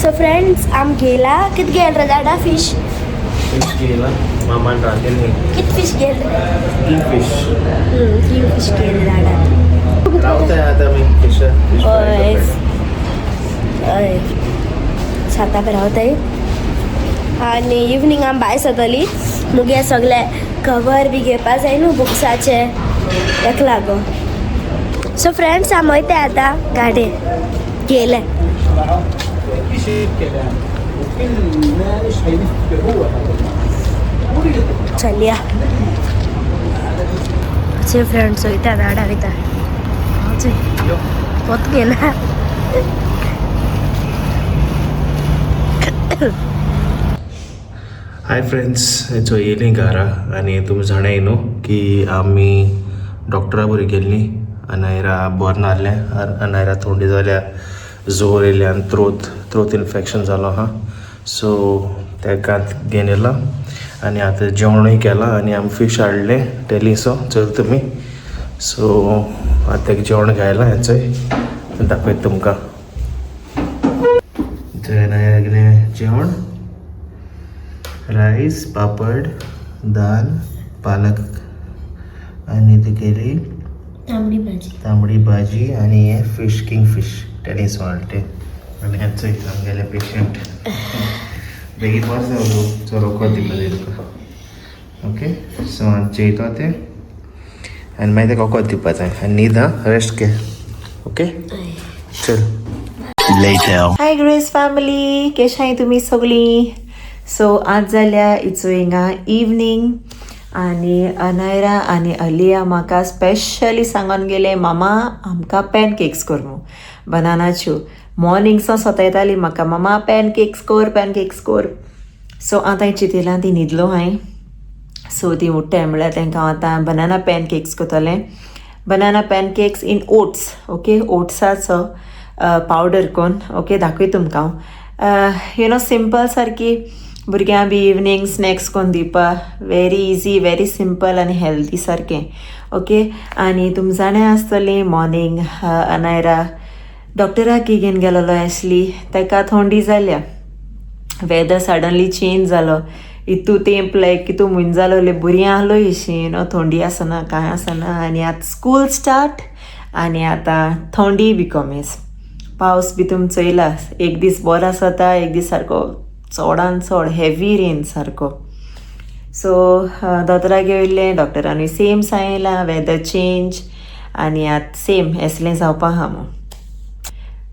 So friends आम गेला कित गेल रे दादा फिश फिश गेला मामान रांदिल्ली कित फिश गेल रे किंग फिश. किंग फिश गेल दादा. रावताय आतां आमी फिश. हय हय, साता पे रावताय आनी इवनींग आम भायर सरतली. मुगे सगळे कवर बी घेवपा जाय न्हू बुक्साचे, तेका लागो. सो फ्रेंड्स आम वयता आतां गाडयेन गेले. चलया. फ्रेंड्स वयता दाडा वयता पोत गेला. हाय फ्रेंड्स, चो येयलीं घरा आनी तुमी जाणाय न्हू की आमी डॉक्टरा बरी गेल्लीं. अनायरा बरें नासलें, अनायरा थंडी जाल्या, जोर येयल्या आनी थ्रोत इन्फेक्शन जालो आहा. सो तेका घेवन येयला आनी आतां जेवणूय केलां आनी आमी फीश हाडलें टेलीसो. चल तुमी. सो आतां तेका जेवण घायलां हेंचोय दाखयता तुमकां. थंय अनायरा गेलें जेवण, राईस, पापड, दाल, पालक आनी ती केली तांबडी भाजी. तांबडी भाजी आनी हे फिश, किंग फिश टेनिस वाडटे. आनी हेंचोय आमगेले पेशंट बेगीन बरें जावं, चल वखद दितले तुका. ओके, सो आनी जेयता तें आनी मागीर तेका वखद दिवपा जाय आनी न्हीद आं, रेस्ट घे. ओके, चल. हाय ग्रेस फॅमिली, केशाय तुमी सगळीं? सो आज जाल्या इचो हिंगा इवनींग आनी अनायरा आनी अलिया म्हाका स्पेशली सांगून गेले, मामा आमकां पॅनकेक्स कर म्हूण बनानाच्यो. मॉर्निंग सावन सतायताली म्हाका, मामा पॅनकेक्स कर, पॅनकेक्स कर. सो आतां चिंतलां, ती न्हिदलो हांवें. सो ती उठ्ठाय म्हळ्यार तांकां हांव आतां बनाना पॅनकेक्स करतलें, banana pancakes in oats. Okay, ओट्साचो पावडर कोन. ओके, दाखय तुमकां हांव. You know simple सारकी भुरग्यां बी इवनींग स्नॅक्स कोन दिवपा, व्हेरी इजी, व्हेरी सिंपल आनी हेल्दी सारकें. ओके, आनी तुम जाणा आसतलीं, मॉर्निंग अनायरा डॉक्टराक घेवन गेलोलो आसली, ताका थंडी जाल्या. वेदर सडनली चेंज जालो, इतू तेंप लायक कितू म्हयनो जालो बरी आहलो अशी, you know, थंडी आसना, कांय आसना. आनी आतां स्कूल स्टार्ट आनी आतां थंडी बी कमीच. पावस बी तुमी चोयला, एक दीस बरो आसता, एक दीस सारको चडान चड हेवी रेन सारको. सो दोतोरागेर वयलें, डॉक्टरानूय सेम सांगलां, वेदर चेंज आनी आतां सेम एसलें जावपा आहा म्हूण.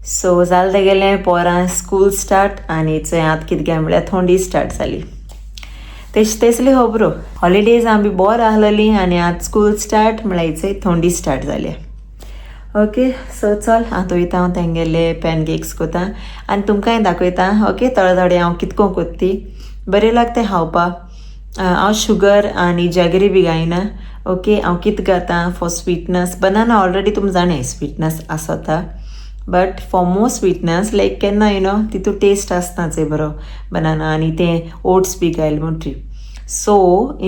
सो जालें तेगेलें, पोरां स्कूल स्टार्ट आनी चोय आतां कितें काय म्हळ्यार थंडी स्टार्ट जाली. तेश तेसली खबरो. हॉलिडेज आमी बरो आहलोली आनी आतां स्कूल स्टार्ट म्हळ्यार चोय थंडी स्टार्ट जाल्या. ओके, सो चल आतां वयता हांव तेंगेले पॅनकेक्स कोता आनी तुमकांय दाखयता. ओके, थोडे थोडे हांव कितको कोत्ता ती, बरें लागता खावपा. हांव शुगर आनी जॅगरी बी घायना. ओके, हांव कित घाता फॉर स्वीटनस, बनाना ऑलरेडी तुमी जाणाय स्वीटनस आसता, but for more sweetness like केन्ना you know तितू टेस्ट आसना चोय बरो बनाना आनी तें ओट्स बी घायल म्हणटरी. So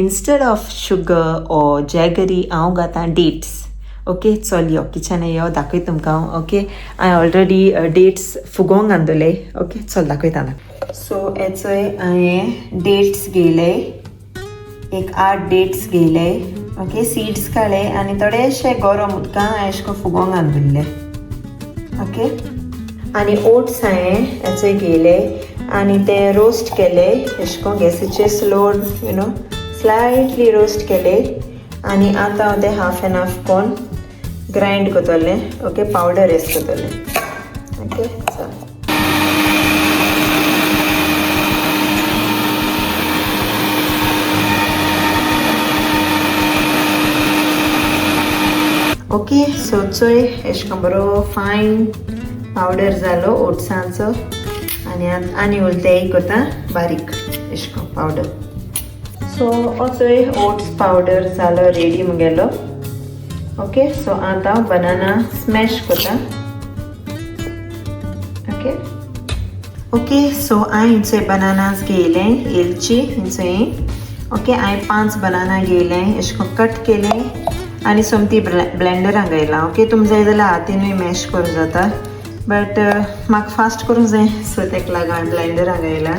instead of sugar or jaggery हांव घातां डेट्स. ओके, चल यो किचन, यो दाखय तुमकां हांव. ओके, हांवें ऑलरेडी डेट्स फुगोवंक घातले. ओके, चल दाखयता ना. सो हेचोय हांवें डेट्स घेयले, एक 8 डेट्स घेयले. ओके, सीड्स काडले आनी थोडेशे गरम उदकान हांवें अशें करून फुगोवंक घातले. ओके, आनी ओट्स हांवें हेचोय घेयले आनी ते रोस्ट केले अशें करून गॅसीचेर slow, you know, slightly roast केले आनी आतां हांव ते हाफ एंड हाफ कोन ग्रायंड करतलें. ओके, पावडर एस करतलें. ओके, चल. ओके, सो चोय एशें करून बरो फायन पावडर जालो ओट्सांचो. आनी आतां आनी उरता तेय करता बारीक एशें करून पावडर. सो हो चोय ओट्स पावडर जालो रेडी मुगेलो. ओके, सो आतां हांव बनाना स्मॅश करता. ओके ओके, सो हांवें हिंचोय बनानास घेयले, येलची हिंचोय. ओके, हांवें 5 बनाना घेयले, एशें करून कट केले आनी सोमती ब्लेंडरान घायला. ओके, तुमी जाय जाल्यार हातीनूय मॅश करूं जाता. बट म्हाका फास्ट करूंक जाय सो तेका लागून हांवें ब्लेंडराक घायला.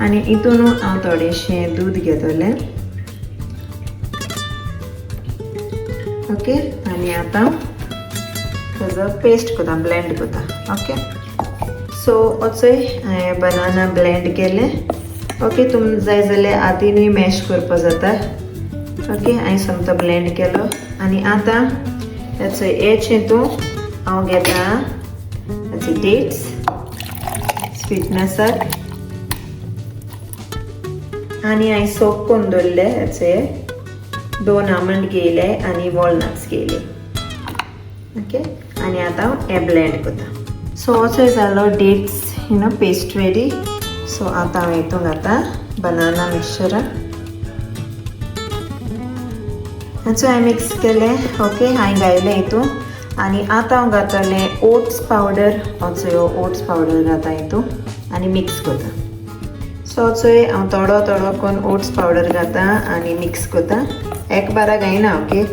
आनी हितून हांव थोडेशें दूद घेतलें. ओके आनी आतां तेजो पेस्ट करता, ब्लेंड करता. ओके सो वचय हांवें बनाना ब्लेंड केलें. ओके तुमकां जाय जाल्यार आदीनूय मॅश करपा जाता. ओके हांवें सोमतो ब्लेंड केलो. आनी आतां हेचो हेच हितून हांव घेता हेचे डेट्स स्वीटनसाक. आनी हांवें सोक करून दवरले हेचे 2 आमंड घेयले आनी वॉलनट्स घेयले. ओके आनी आतां हांव हें ब्लेंड करता. सो असो जालो dates you know paste ready. So आतां हांव हितून घाता बनाना मिक्सचराक. हाचो हांवें मिक्स केलें. ओके हांवें घायलें हितून. आनी आतां हांव घातलें ओट्स पावडर. असो ओट्स पावडर घाता हितून आनी मिक्स करता. सो चोय हांव थोडो थोडो करून ओट्स पावडर घाता आनी मिक्स करता. एक बारा घायना. ओके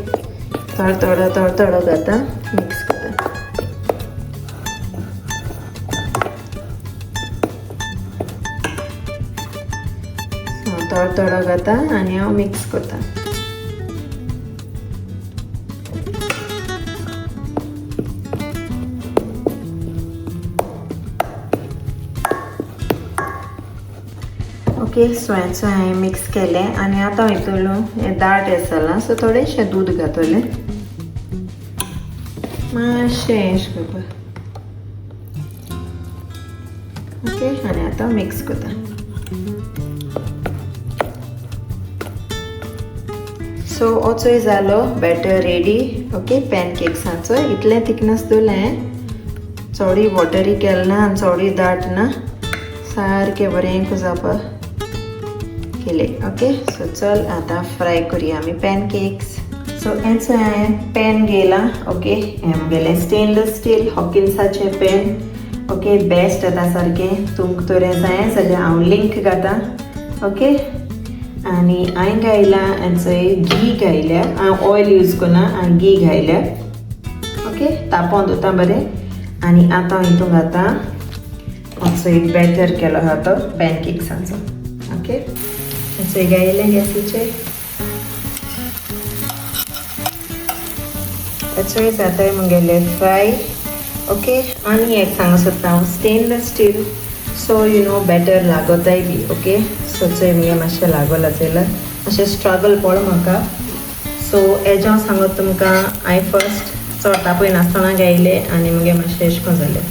थोडो थोडो थोडो थोडो घाता, मिक्स करता. थोडो थोडो घाता आनी हांव मिक्स करता. ओके सो हेचो हांवें मिक्स केलें. आनी आतां हितून हें दाट हें जालां सो थोडेशें दूद घातलें मातशें अशें करपाक. ओके आनी आतां मिक्स करता. सो ओचोय जालो बॅटर रेडी. ओके पॅनकेक्सांचो इतलें थिकनस दवरलें, चोडूय वॉटरी केलें ना आनी चोडूय दाट ना, सारकें बरें जावपाक केले. ओके सो चल आतां फ्राय करुया आमी पॅनकेक्स. सो हेंच हांवें पॅन घेयलां. ओके हें म्हगेलें स्टेनलेस स्टील हॉकिन्साचें पॅन. ओके बेस्ट येता सारकें. तुमकां तर जाय जाल्यार हांव लिंक घाता. ओके आनी हांवें घायलां हेचो घी घायल्या. हांव ऑयल यूज करना, हांवें घी घायल्या. ओके तापोवन दवरता बरें. आनी आतां हितून घाता असो एक बॅटर केलो आहा तो पॅनकेक्सांचो. ओके हेचो घायलें गॅसीचेर. हेचोय जाताय म्हगेले फ्राय. ओके आनी एक सांगूंक सोदता हांव, stainless steel so you know better लागताय बी. ओके सो चोय मुगे मातशें लागोला चोयला मातशें स्ट्रगल पडलो म्हाका. सो हेजें हांव सांगत तुमकां, हांवें फर्स्ट चड तापय नासतना घायलें आनी मुगे मातशें अशें करून जालें.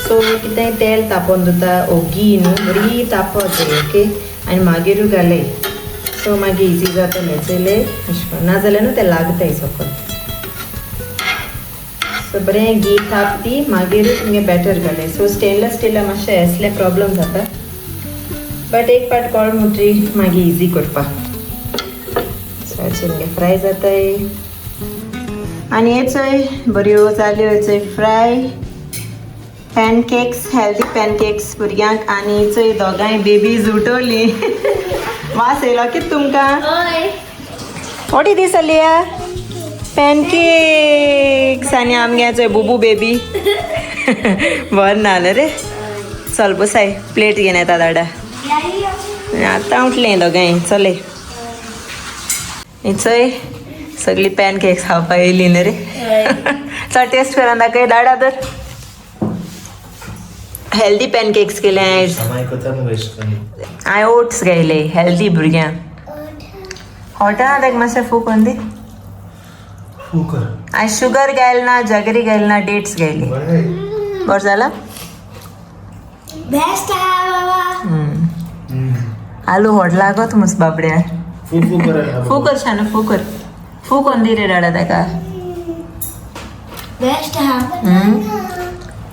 सो कितेंय तेल तापोवन दवरता ओ घी न्हू बरी तापोवप जाय. ओके आनी मागीरूय घालय सो मागीर इजी जातलें चोयलें अशें करून, नाजाल्यार न्हू तें लागताय सकयल. सो बरें घी ताप दी मागीर तुमगे बॅटर घालय. सो स्टेनलेस स्टिला मातशें असले प्रॉब्लम जाता, बट एक पाट कळ म्हणटरी मागीर इजी करपाक. सो हेचो मुगे फ्राय जाताय. आनी हेचोय बऱ्यो जाल्यो हेचोय फ्राय पॅनकेक्स, हेल्दी पॅनकेक्स भुरग्यांक. आनी चोय दोगांय बेबीज उठवली. वास येयलो कितें तुमकां? What is this Aliya? Pancakes. आनी आमगे चोय बुबू बेबी बरें ना रे. चल बसाय प्लेट घेवन येता दाडा. आतां उठलें दोगांय. चले चोय सगळी पॅनकेक्स खावपाक येयली न्हू रे. चल टेस्ट करून दाखय दाडा तर. हेल्दी पॅनकेक्स केले आयज. हांवें ओट्स घायले हेल्दी भुरग्यांक. हॉटेलांत ताका मातशें फूक करून दी. हांवें शुगर घायल ना, जगरी घायल ना, डेट्स घायली. बरें जाला. आलू व्हड लागत मुस बाबड्या. फू कर शानू, फू कर, फू कोण दी रे डाडा ताका.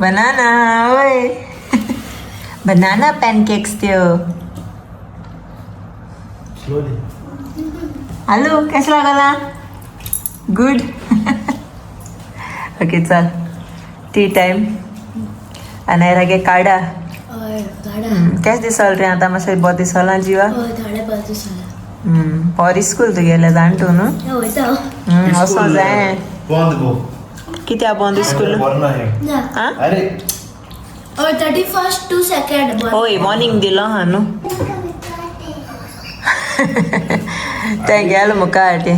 बनाना वय बनाना पॅनकेक्स त्यो. आलू केसो लागला? गुड. ओके चल टी टायम. आनी काडा केस दिसल रे आतां मातशें बरें दिसलां जिवा? पोर स्कूल तुगेलें जाण तूं न्हू? वचों जाय. कित्याक बंद स्कूल? अरे 31st to 2nd. होय मॉर्निंग दिलो हा न्हू तें गेल मुखार ते.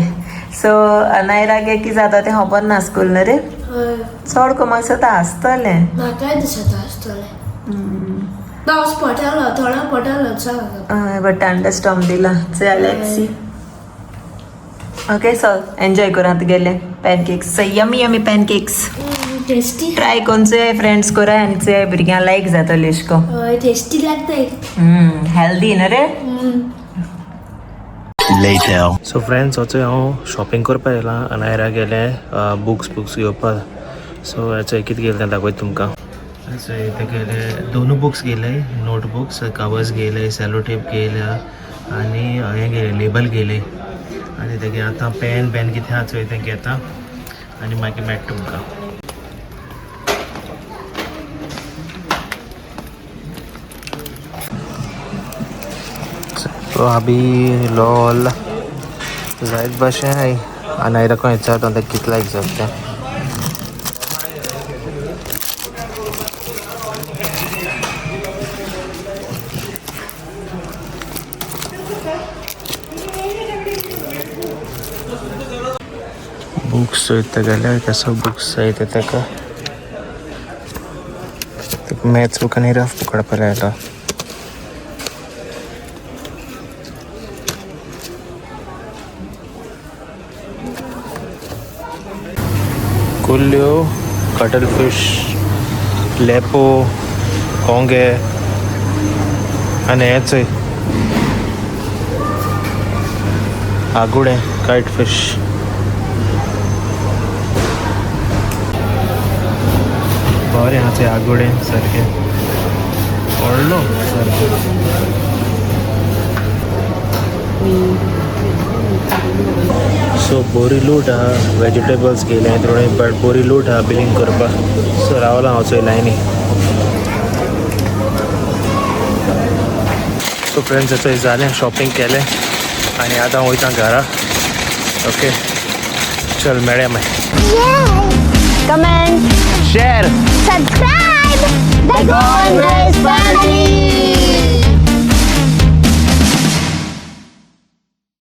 सो अनायरागे की जाता तें खबर ना स्कूल न्हू रे. हय. चड करून म्हाका दिसता आसतलें. म्हाकाय दिसता आसतलें. पावस पडटालो, थोडो पडटालो सांग. हय, बट थंडरस्टॉर्म दिला. चल let's see. Okay, so enjoy करा तुगेले pancakes. So yummy yummy pancakes. Tasty. Try करून चोय फ्रेंड्स करा आनी चोय भुरग्यांक लायक जातलें अशें करून. हय, टेस्टी लागता. हेल्दी न्हू रे. Later. So friends, वचून हांव शॉपिंग करपाक येयलां. अनायरा गेलें बुक्स बुक्स घेवपाक. सो हेचो कितें गेलें तें दाखयता तुमकां. सो तेगेले दोनू बुक्स गेले, नोटबुक्स, कवर्स गेले, सेलो टेप गेल्या आनी हें गेलें, लेबल गेले. आनी तेगे आतां पेन बेन कितें आहा चोय तें घेता आनी मागीर मेळटा तुमकां. सो अभी लॉल जायत भाशेन अनायरा कोण विचारता तें कितले एग्जॅक्ट तें. बुक्स चोयता जाल्यार कसो बुक्स जाय ते ताका. मॅथ्स बूक आनी रफ बूक काडपा लायला. कुल्ल्यो, कटल फिश, लेपो, कोंगे आनी हें चोय आगुडें कायट फिश. बरें आहा चोय आगुडें सारकें व्हडलो सारकें. सो बोरी लूट आहा. वेजिटेबल्स घेयले थोडे, बट बोरी लूट आहा बिलींग करपाक. सो रावलां हांव चोय लायनी. सो फ्रेंड्स, चोय जालें शॉपिंग केलें आनी आतां वयता घरा. ओके, चल मेळया मागीर. Comment, share, subscribe. The Golden Grace.